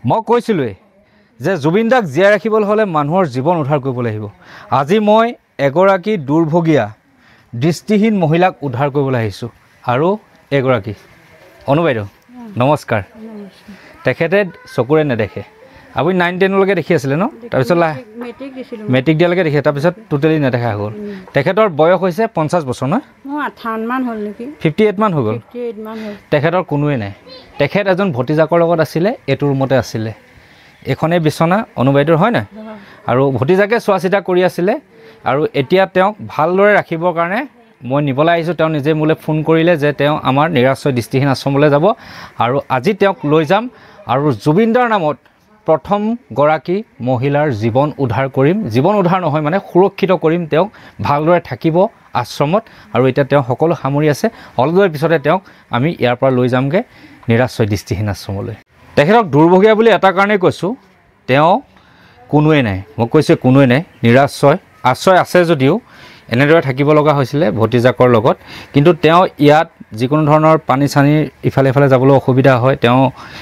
মই কৈছিলোঁৱেই যে জুবিন দাক জীয়াই ৰাখিবলৈ হ'লে মানুহৰ জীৱন উদ্ধাৰ কৰিব লাগিব। আজি মই এগৰাকী দুৰ্ভগীয়া দৃষ্টিহীন মহিলাক উদ্ধাৰ কৰিবলৈ আহিছোঁ। আৰু এগৰাকী অনু বাইদেউ নমস্কাৰ। তেখেতে চকুৰে নেদেখে। আপুনি 9 10লৈকে দেখি আছিলে ন? তাৰপিছত মেট্ৰিক দিয়ালৈকে দেখি, তাৰপিছত টোটেলি নেদেখা হৈ গ'ল। তেখেতৰ বয়স হৈছে 50 বছৰ নহয়? 58 মান হৈ গ'ল। তেখেতৰ কোনোৱেই নাই। তেখেত এজন ভতিজাকৰ লগত আছিলে, এইটো ৰুমতে আছিলে। এইখনেই বিচনা অনু বাইদেউৰ, হয় নাই? আৰু ভতিজাকে চোৱা চিতা কৰি আছিলে। আৰু এতিয়া তেওঁক ভালদৰে ৰাখিবৰ কাৰণে মই নিবলৈ আহিছোঁ। তেওঁ নিজে মোলৈ ফোন কৰিলে যে তেওঁ আমাৰ নিৰাশ্ৰয় দৃষ্টিহীন আশ্ৰমলৈ যাব আৰু আজি তেওঁক লৈ যাম আৰু জুবিনদাৰ নামত প্ৰথমগৰাকী মহিলাৰ জীৱন উদ্ধাৰ কৰিম। জীৱন উদ্ধাৰ নহয় মানে সুৰক্ষিত কৰিম, তেওঁক ভালদৰে থাকিব আশ্ৰমত। আৰু এতিয়া তেওঁ সকলো সামৰি আছে। অলপ দেৰি পিছতে তেওঁক আমি ইয়াৰ পৰা লৈ যামগৈ নিৰাশ্ৰয় দৃষ্টিহীন আশ্ৰমলৈ। তেখেতক দুৰ্ভগীয়া বুলি এটা কাৰণেই কৈছোঁ, তেওঁ কোনোৱেই নাই। মই কৈছোঁ কোনোৱেই নাই, নিৰাশ্ৰয়। আশ্ৰয় আছে যদিও এনেদৰে থাকিব লগা হৈছিলে ভতিজাকৰ লগত। কিন্তু তেওঁ ইয়াত যিকোনো ধৰণৰ পানী চানীৰ ইফালে ইফালে যাবলৈ অসুবিধা হয়, তেওঁ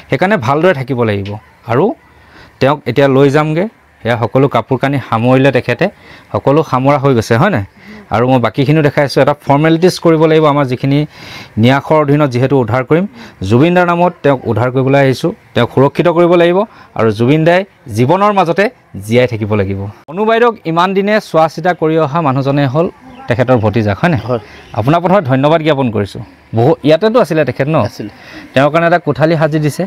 সেইকাৰণে ভালদৰে থাকিব লাগিব। আৰু তেওঁক এতিয়া লৈ যামগৈ। সেয়া সকলো কাপোৰ কানি সামৰিলে তেখেতে, সকলো সামৰা হৈ গৈছে, হয় নাই? আৰু মই বাকীখিনিও দেখাই আছোঁ। এটা ফৰ্মেলিটিছ কৰিব লাগিব আমাৰ যিখিনি ন্যাসৰ অধীনত যিহেতু উদ্ধাৰ কৰিম। জুবিনদাৰ নামত তেওঁক উদ্ধাৰ কৰিবলৈ আহিছোঁ, তেওঁক সুৰক্ষিত কৰিব লাগিব আৰু জুবিন দাই জীৱনৰ মাজতে জীয়াই থাকিব লাগিব। অনু বাইদেউক ইমান দিনে চোৱা চিতা কৰি অহা মানুহজনে হ'ল তেখেতৰ ভতিজাক, হয় নাই? আপোনাৰ প্ৰথমে ধন্যবাদ জ্ঞাপন কৰিছোঁ। বহু ইয়াতেতো আছিলে তেখেত ন? তেওঁৰ কাৰণে এটা কোঠালি সাজি দিছে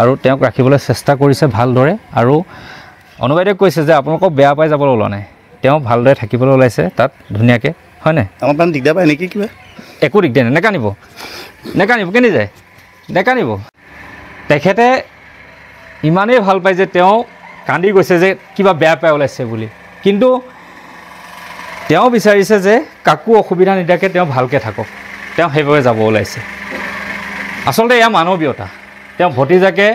আৰু তেওঁক ৰাখিবলৈ চেষ্টা কৰিছে ভালদৰে। আৰু অনু বাইদেউক কৈছে যে আপোনালোকক বেয়া পাই যাবলৈ ওলোৱা নাই, তেওঁ ভালদৰে থাকিবলৈ ওলাইছে তাত ধুনীয়াকৈ, হয় নাই? আমাৰ পান দিগদাৰ পায় নেকি কিবা? একো দিগদাৰ নাই, নেকান্দিব, নেকান্দিব, কেনি যায়, নেকান্দিব। তেখেতে ইমানেই ভাল পায় যে তেওঁ কান্দি গৈছে যে কিবা বেয়া পাই ওলাইছে বুলি। কিন্তু তেওঁ বিচাৰিছে যে কাকো অসুবিধা নিদিয়াকৈ তেওঁ ভালকৈ থাকক, তেওঁ সেইবাবে যাব ওলাইছে। আচলতে এয়া মানৱীয়তা, তেওঁ ভতিজাকে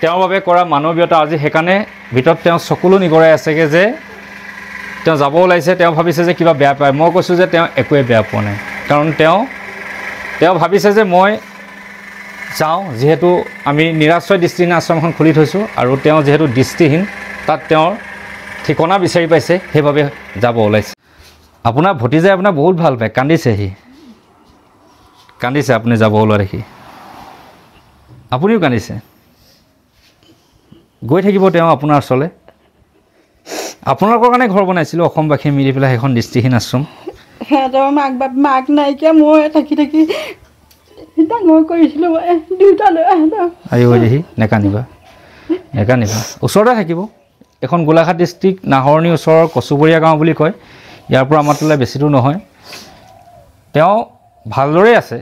তেওঁৰ বাবে কৰা মানৱীয়তা। আজি সেইকাৰণে ভিতৰত তেওঁ চকুলো নিগৰাই আছেগৈ যে তেওঁ যাব ওলাইছে। তেওঁ ভাবিছে যে কিবা বেয়া পায়। মই কৈছোঁ যে তেওঁ একোৱে বেয়া পোৱা নাই, কাৰণ তেওঁ ভাবিছে যে মই যাওঁ, যিহেতু আমি নিৰাশ্ৰয় দৃষ্টিহীন আশ্ৰমখন খুলি থৈছোঁ আৰু তেওঁ যিহেতু দৃষ্টিহীন, তাত তেওঁৰ ঠিকনা বিচাৰি পাইছে, সেইবাবে যাব ওলাইছে। আপোনাৰ ভতিজাই আপোনাক বহুত ভাল পায়, কান্দিছে, সি কান্দিছে আপুনি যাব ওলোৱা দেখি। আপুনিও কান্দিছে। গৈ থাকিব তেওঁ আপোনাৰ ওচৰলৈ। আপোনালোকৰ কাৰণে ঘৰ বনাইছিলোঁ অসমবাসীয়ে মিলি পেলাই সেইখন দৃষ্টিহীন আশ্ৰম। সিহঁতৰ মাক বাপ মাক নাইকিয়া, মই থাকি থাকি ডাঙৰ কৰিছিলোঁ মই দুটা ল'ৰা। আয়ো দেহি, নেকান্দিবা, নেকান্দিবা, ওচৰতে থাকিব। এখন গোলাঘাট ডিষ্ট্ৰিক্ট নাহৰণিৰ ওচৰৰ কচুবৰীয়া গাঁও বুলি কয়। ইয়াৰ পৰা আমাৰ তোলৈ বেছি দূৰ নহয়। তেওঁ ভালদৰেই আছে,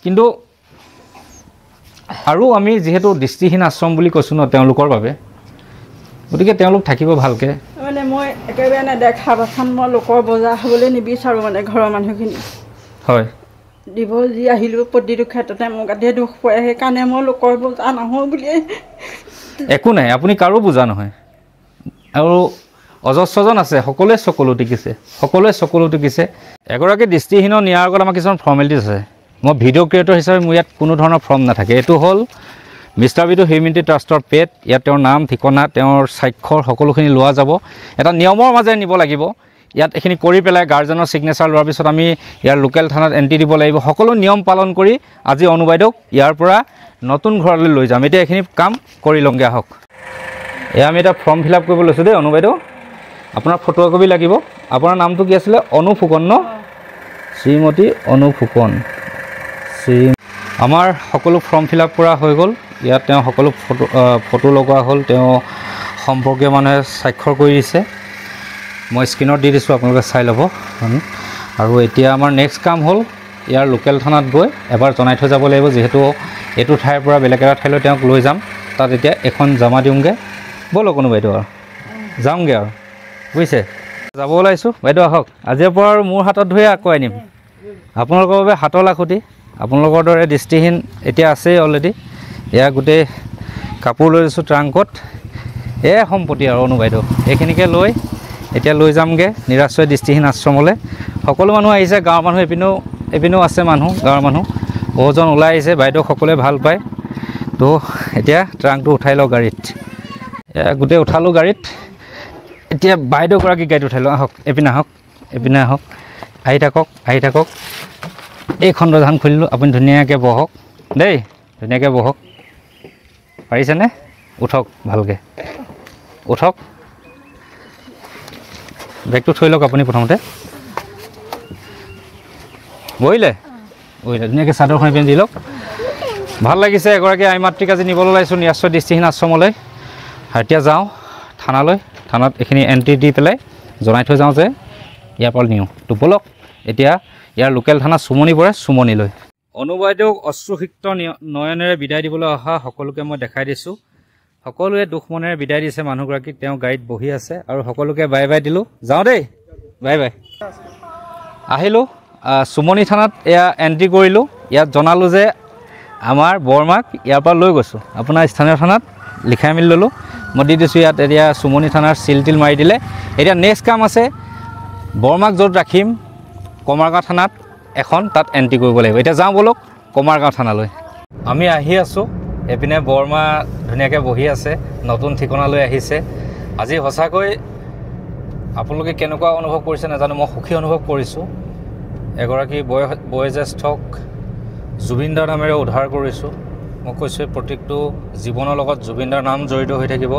কিন্তু আৰু আমি যিহেতু দৃষ্টিহীন আশ্ৰম বুলি কৈছোঁ ন তেওঁলোকৰ বাবে, গতিকে তেওঁলোক থাকিব ভালকৈ। মানে মই একেবাৰে নেদেখা পাছত মই লোকৰ বজাৰ হ'বলৈ নিবিচাৰোঁ, মানে ঘৰৰ মানুহখিনি হয় দিব যি আহিলেও প্ৰতিটো ক্ষেত্ৰতে মোৰ গাতে দুখ পৰে, সেইকাৰণে মই লোকৰ বোজা নহওঁ বুলিয়ে। একো নাই, আপুনি কাৰো বোজা নহয়। আৰু অজস্ৰজন আছে, সকলোৱে চকুলো টিকিছে, সকলোৱে চকুলো টিকিছে। এগৰাকী দৃষ্টিহীন নিয়াৰ আগত আমাৰ কিছুমান ফৰ্মেলিটিছ আছে। মই ভিডিঅ' ক্ৰিয়েটৰ হিচাপে মোৰ ইয়াত কোনো ধৰণৰ ফৰ্ম নাথাকে। এইটো হ'ল মিষ্টাৰ বিটু হিউমেনিটি ট্ৰাষ্টৰ পেড। ইয়াত তেওঁৰ নাম, ঠিকনা, তেওঁৰ স্বাক্ষৰ সকলোখিনি লোৱা যাব। এটা নিয়মৰ মাজেৰে নিব লাগিব। ইয়াত এইখিনি কৰি পেলাই গাৰ্জেনৰ ছিগনেচাৰ লোৱাৰ পিছত আমি ইয়াৰ লোকেল থানাত এণ্ট্ৰি দিব লাগিব। সকলো নিয়ম পালন কৰি আজি অনু বাইদেউক ইয়াৰ পৰা নতুন ঘৰলৈ লৈ যাম। এতিয়া এইখিনি কাম কৰি লওঁগৈ আহক। এয়া আমি এটা ফৰ্ম ফিল আপ কৰিব লৈছোঁ দেই অনু বাইদেউ। আপোনাৰ ফটো একপি লাগিব। আপোনাৰ নামটো কি আছিলে? অনু ফুকন ন? শ্ৰীমতী অনু ফুকন। শ্ৰী আমাৰ সকলো ফৰ্ম ফিল আপ কৰা হৈ গ'ল। ইয়াত তেওঁ সকলো ফটো লগোৱা হ'ল। তেওঁ সম্পৰ্কীয় মানুহে স্বাক্ষৰ কৰি দিছে। মই স্ক্ৰীণত দি দিছোঁ, আপোনালোকে চাই ল'ব। আৰু এতিয়া আমাৰ নেক্সট কাম হ'ল ইয়াৰ লোকেল থানাত গৈ এবাৰ জনাই থৈ যাব লাগিব, যিহেতু এইটো ঠাইৰ পৰা বেলেগ এটা ঠাইলৈ তেওঁক লৈ যাম। তাত এতিয়া এখন জমা দিওঁগৈ। ব'লক অনু বাইদেউ, আৰু যাওঁগৈ আৰু, বুজিছে? যাব ওলাইছোঁ বাইদেউ, আহক। আজিৰ পৰা আৰু মোৰ হাতত ধৰি আকৌ আনিম আপোনালোকৰ বাবে হাতৰ লাখুটি। আপোনালোকৰ দৰে দৃষ্টিহীন এতিয়া আছেই অলৰেডি। এয়া গোটেই কাপোৰ লৈ লৈছোঁ ট্ৰাংকত। এয়াই সম্পত্তি আৰু অনু বাইদেউ, এইখিনিকে লৈ এতিয়া লৈ যামগৈ নিৰাশ্ৰয় দৃষ্টিহীন আশ্ৰমলৈ। সকলো মানুহ আহিছে, গাঁৱৰ মানুহ এইপিনেও আছে মানুহ, গাঁৱৰ মানুহ বহুজন ওলাই আহিছে। বাইদেউক সকলোৱে ভাল পায়। তো এতিয়া ট্ৰাংকটো উঠাই লওঁ গাড়ীত। গোটেই উঠালোঁ গাড়ীত। এতিয়া বাইদেউগৰাকী গাড়ীত উঠাই লওঁ। আহক, এইপিনে আহক, এইপিনে আহক, আহি থাকক, আহি থাকক। এইখন দৰ্জাখন খুলিলোঁ, আপুনি ধুনীয়াকৈ বহক দেই, ধুনীয়াকৈ বহক। পাৰিছেনে? উঠক, ভালকৈ উঠক। বেগটো থৈ লওক আপুনি প্ৰথমতে। বহিলে? বহিলে। ধুনীয়াকৈ চাদৰখন এইপিনে দি লওক। ভাল লাগিছে, এগৰাকী আই মাতৃক আজি নিবলৈ ওলাইছোঁ নিৰাশ্ৰয় দৃষ্টিহীন আশ্ৰমলৈ। এতিয়া যাওঁ থানালৈ, থানাত এইখিনি এণ্ট্ৰি দি পেলাই জনাই থৈ যাওঁ যে ইয়াৰ পৰা নিওঁ। তো ব'লক এতিয়া ইয়াৰ লোকেল থানা চুমনি পৰে, চুমনিলৈ। অনু বাইদেউক অশ্ৰুসিক্ত নয়নেৰে বিদায় দিবলৈ অহা সকলোকে মই দেখাই দিছোঁ। সকলোৱে দুখ মনেৰে বিদায় দিছে মানুহগৰাকীক। তেওঁ গাড়ীত বহি আছে আৰু সকলোকে বাই বাই দিলোঁ। যাওঁ দেই, বাই বাই। আহিলোঁ চুমনি থানাত, এয়া এণ্ট্ৰি কৰিলোঁ। ইয়াত জনালোঁ যে আমাৰ বৰমাক ইয়াৰ পৰা লৈ গৈছোঁ, আপোনাৰ স্থানীয় থানাত লিখাই মেলি ল'লোঁ, মই দি দিছোঁ ইয়াত। এতিয়া চুমনি থানাৰ চিল তিল মাৰি দিলে। এতিয়া নেক্সট কাম আছে, বৰমাক য'ত ৰাখিম কমাৰগাঁও থানাত এখন, তাত এণ্ট্ৰি কৰিব লাগিব। এতিয়া যাওঁ ব'লক কমাৰগাঁও থানালৈ। আমি আহি আছোঁ, এইপিনে বৰমা ধুনীয়াকৈ বহি আছে, নতুন ঠিকনালৈ আহিছে। আজি সঁচাকৈ আপোনালোকে কেনেকুৱা অনুভৱ কৰিছে নাজানো, মই সুখী অনুভৱ কৰিছোঁ। এগৰাকী বয়োজ্যেষ্ঠক জুবিনদাৰ নামেৰে উদ্ধাৰ কৰিছোঁ। মই কৈছোঁ প্ৰত্যেকটো জীৱনৰ লগত জুবিনদাৰ নাম জড়িত হৈ থাকিব।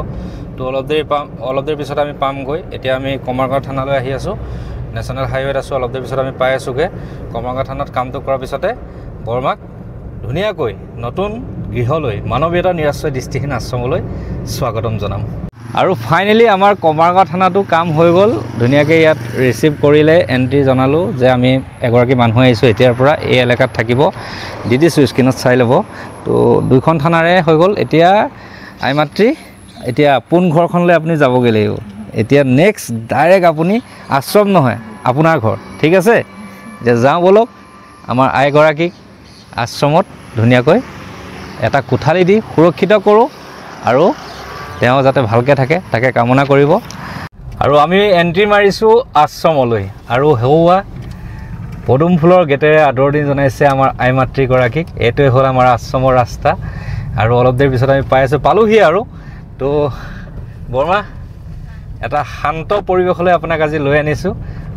তো অলপ দেৰি পাম, অলপ দেৰি পিছত আমি পামগৈ। এতিয়া আমি কমাৰগাঁও থানালৈ আহি আছোঁ, নেশ্যনেল হাইৱেত আছোঁ। অলপ দেৰি পিছত আমি পাই আছোঁগৈ। কমাৰগাঁও থানাত কামটো কৰাৰ পিছতে বৰমাক ধুনীয়াকৈ নতুন গৃহলৈ, মানৱীয়তা নিৰাশ্ৰয় দৃষ্টিহীন আশ্ৰমলৈ স্বাগতম জনাম। আৰু ফাইনেলি আমাৰ কমাৰগাঁও থানাতো কাম হৈ গ'ল। ধুনীয়াকৈ ইয়াত ৰিচিভ কৰিলে, এণ্ট্ৰি জনালোঁ যে আমি এগৰাকী মানুহ আহিছোঁ, এতিয়াৰ পৰা এই এলেকাত থাকিব। দি দিছোঁ, স্ক্ৰীণত চাই ল'ব। তো দুইখন থানাৰে হৈ গ'ল। এতিয়া আই মাতৃ, এতিয়া আপোন ঘৰখনলৈ আপুনি যাবগৈ লাগিব। এতিয়া নেক্সট ডাইৰেক্ট আপুনি আশ্ৰম নহয়, আপোনাৰ ঘৰ, ঠিক আছে? এতিয়া যাওঁ ব'লক, আমাৰ আইগৰাকীক আশ্ৰমত ধুনীয়াকৈ এটা কোঠালি দি সুৰক্ষিত কৰোঁ আৰু তেওঁ যাতে ভালকৈ থাকে তাকে কামনা কৰিব। আৰু আমি এণ্ট্ৰি মাৰিছোঁ আশ্ৰমলৈ আৰু সেওৱা পদুম ফুলৰ গেটেৰে আদৰণি জনাইছে আমাৰ আই মাতৃগৰাকীক। এইটোৱে হ'ল আমাৰ আশ্ৰমৰ ৰাস্তা। আৰু অলপ দেৰি পিছত আমি পাই আছোঁ, পালোহি আৰু। তো বৰমা, এটা শান্ত পৰিৱেশলৈ আপোনাক আজি লৈ আনিছোঁ।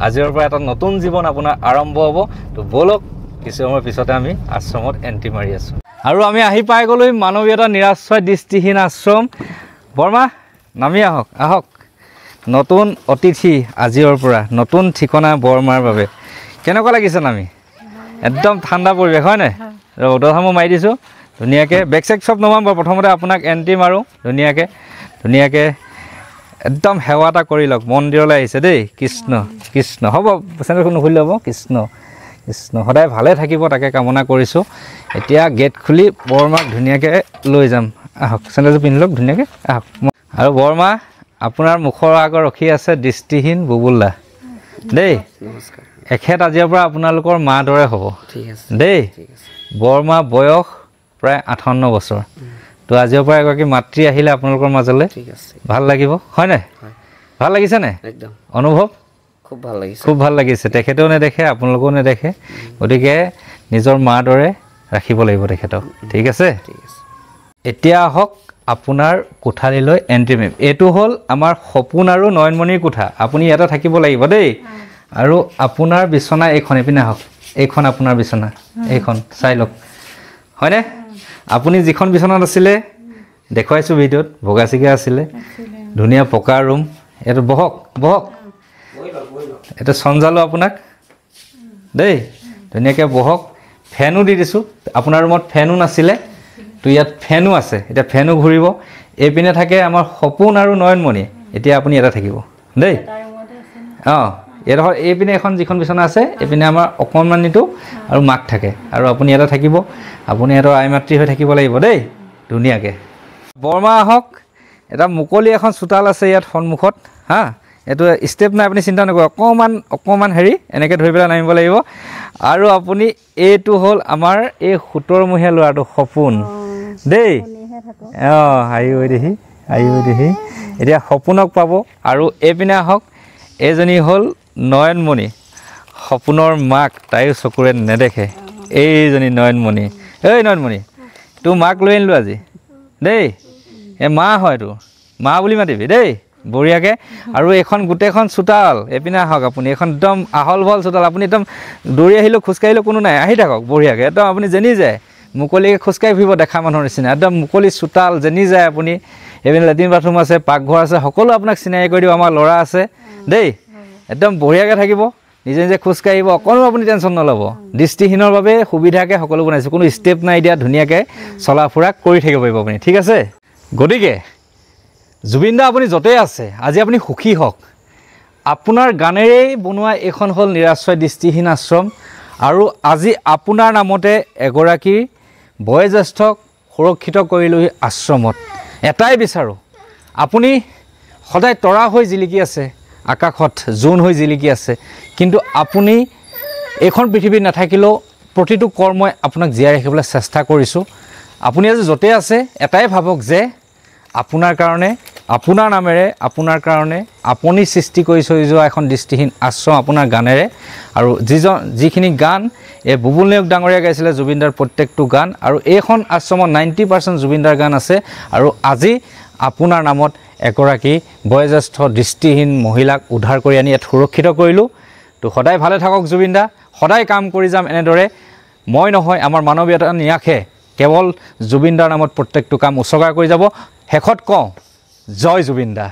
আজিৰ পৰা এটা নতুন জীৱন আপোনাৰ আৰম্ভ হ'ব। তো ব'লক, কিছু সময়ৰ পিছতে আমি আশ্ৰমত এণ্ট্ৰি মাৰি আছোঁ। আৰু আমি আহি পাই গ'লোঁ মানৱীয়তা নিৰাশ্ৰয় দৃষ্টিহীন আশ্ৰম। বৰমা, নামি আহক, আহক। নতুন অতিথি আজিৰ পৰা, নতুন ঠিকনা বৰমাৰ বাবে। কেনেকুৱা লাগিছে নামি? একদম ঠাণ্ডা পৰিৱেশ হয় নাই? ৰ'দৰ মাৰি দিছোঁ ধুনীয়াকৈ। বেগ চেগ চব নমাম বাৰু, প্ৰথমতে আপোনাক এণ্ট্ৰি মাৰোঁ। ধুনীয়াকৈ ধুনীয়াকৈ একদম সেৱা এটা কৰি লওক। মন্দিৰলৈ আহিছে দেই। কৃষ্ণ কৃষ্ণ। হ'ব, চেনেলখন নুখুলিলে হ'ব। কৃষ্ণ কৃষ্ণ, সদায় ভালে থাকিব তাকে কামনা কৰিছোঁ। এতিয়া গেট খুলি বৰমাক ধুনীয়াকৈ লৈ যাম। আহক, চেণ্ডেলযোৰ পিন্ধি লওক ধুনীয়াকৈ, আহক। আৰু বৰমা, আপোনাৰ মুখৰ আগত ৰখি আছে দৃষ্টিহীন বুবুল দা দেই। এখেত আজিৰ পৰা আপোনালোকৰ মা দৰে হ'ব দেই। বৰমা বয়স প্ৰায় 58 বছৰ। তো আজিৰ পৰা এগৰাকী মাতৃ আহিলে আপোনালোকৰ মাজলৈ, ভাল লাগিব হয় নাই? ভাল লাগিছেনে অনুভৱ? খুব ভাল লাগিছে, খুব ভাল লাগিছে। তেখেতেও নেদেখে, আপোনালোকেও নেদেখে, গতিকে নিজৰ মাৰ দৰে ৰাখিব লাগিব তেখেতক, ঠিক আছে? এতিয়া আহক আপোনাৰ কোঠালিলৈ এণ্ট্ৰি মাৰিম। এইটো হ'ল আমাৰ সপোন আৰু নয়নমণিৰ কোঠা। আপুনি ইয়াতে থাকিব লাগিব দেই। আৰু আপোনাৰ বিচনা এইখন, এইপিনে আহক, এইখন আপোনাৰ বিচনা, এইখন চাই লওক, হয়নে? আপুনি যিখন বিচনাত আছিলে দেখুৱাইছোঁ ভিডিঅ'ত, ভগা চিগা আছিলে, ধুনীয়া পকা ৰুম। এইটো বহক, বহক, এইটো চঞ্জালো আপোনাক দেই, ধুনীয়াকৈ বহক। ফেনো দি দিছোঁ, আপোনাৰ ৰুমত ফেনো নাছিলে, তো ইয়াত ফেনো আছে, এতিয়া ফেনো ঘূৰিব। এইপিনে থাকে আমাৰ সপোন আৰু নয়নমণি। এতিয়া আপুনি ইয়াতে থাকিব দেই। অঁ, এইডোখৰ এইপিনে এখন যিখন বিচনা আছে, এইপিনে আমাৰ অকণমানিটো আৰু মাক থাকে, আৰু আপুনি ইয়াতে থাকিব। আপুনি সিহঁতৰ আই মাতৃ হৈ থাকিব লাগিব দেই, ধুনীয়াকৈ। বৰমা আহক, এটা মুকলি এখন চোতাল আছে ইয়াত সন্মুখত। হা, এইটো ষ্টেপ নাই, আপুনি চিন্তা নকৰিব, অকণমান অকণমান হেৰি এনেকৈ ধৰি পেলাই নামিব লাগিব। আৰু আপুনি এইটো হ'ল আমাৰ এই 17মহীয়া ল'ৰাটো সপোন দেই। অঁ, আইঐ দেহি, আইঐ দেহি। এতিয়া সপোনক পাব। আৰু এইপিনে আহক, এইজনী হ'ল নয়নমণি, সপোনৰ মাক, তাইও চকুৰে নেদেখে। এইজনী নয়নমণি। এই নয়নমণি, তোৰ মাক লৈ আনিলোঁ আজি। দেই। এই মা হয় তোৰ, মা বুলি মাতিবি দেই বঢ়িয়াকৈ। আৰু এইখন গোটেইখন চোতাল, এইপিনে আহক আপুনি, এইখন একদম আহল বহল চোতাল। আপুনি একদম দৌৰি আহিলেও খোজকাঢ়িলেও কোনো নাই, আহি থাকক বঢ়িয়াকৈ। একদম আপুনি যেনি যায় মুকলিকৈ খোজকাঢ়ি ফুৰিব দেখা মানুহৰ নিচিনা, একদম মুকলি চোতাল, যেনি যায় আপুনি। এইপিনে লেট্ৰিন বাথৰুম আছে, পাকঘৰ আছে, সকলো আপোনাক চিনাকি কৰি দিব। আমাৰ ল'ৰা আছে দেই, একদম বঢ়িয়াকৈ থাকিব, নিজে নিজে খোজকাঢ়িব, অকণো আপুনি টেনশ্যন নল'ব। দৃষ্টিহীনৰ বাবে সুবিধাকৈ সকলো বনাইছোঁ, কোনো ষ্টেপ নাই দিয়া, ধুনীয়াকৈ চলা ফুৰা কৰি থাকিব পাৰিব আপুনি, ঠিক আছে। গতিকে জুবিন দা আপুনি য'তেই আছে আজি আপুনি সুখী হওক। আপোনাৰ গানেৰেই বনোৱা এইখন হ'ল নিৰাশ্ৰয় দৃষ্টিহীন আশ্ৰম। আৰু আজি আপোনাৰ নামতে এগৰাকী বয়োজ্যেষ্ঠক সুৰক্ষিত কৰিলোহি আশ্ৰমত। এটাই বিচাৰোঁ, আপুনি সদায় তৰা হৈ জিলিকি আছে, আকাশত জোন হৈ জিলিকি আছে, কিন্তু আপুনি এইখন পৃথিৱীত নাথাকিলেও প্ৰতিটো কৰ্মই আপোনাক জীয়াই ৰাখিবলৈ চেষ্টা কৰিছোঁ। আপুনি আজি য'তেই আছে এটাই ভাবক যে আপোনাৰ কাৰণে, আপোনাৰ নামেৰে, আপোনাৰ কাৰণে আপুনি সৃষ্টি কৰি থৈ যোৱা এখন দৃষ্টিহীন আশ্ৰম আপোনাৰ গানেৰে। আৰু যিখিনি গান এই বুবুল নেওগ ডাঙৰীয়া গাইছিলে জুবিনদাৰ প্ৰত্যেকটো গান, আৰু এইখন আশ্ৰমত 90% জুবিনদাৰ গান আছে। আৰু আজি আপোনাৰ নামত এগৰাকী বয়োজ্যেষ্ঠ দৃষ্টিহীন মহিলাক উদ্ধাৰ কৰি আনি ইয়াত সুৰক্ষিত কৰিলোঁ। তো সদায় ভালে থাকক জুবিন দা, সদায় কাম কৰি যাম এনেদৰে। মই নহয়, আমাৰ মানৱীয়তা ন্যাসে কেৱল জুবিনদাৰ নামত প্ৰত্যেকটো কাম উছৰ্গা কৰি যাব। শেষত কওঁ, জয় জুবিন দা।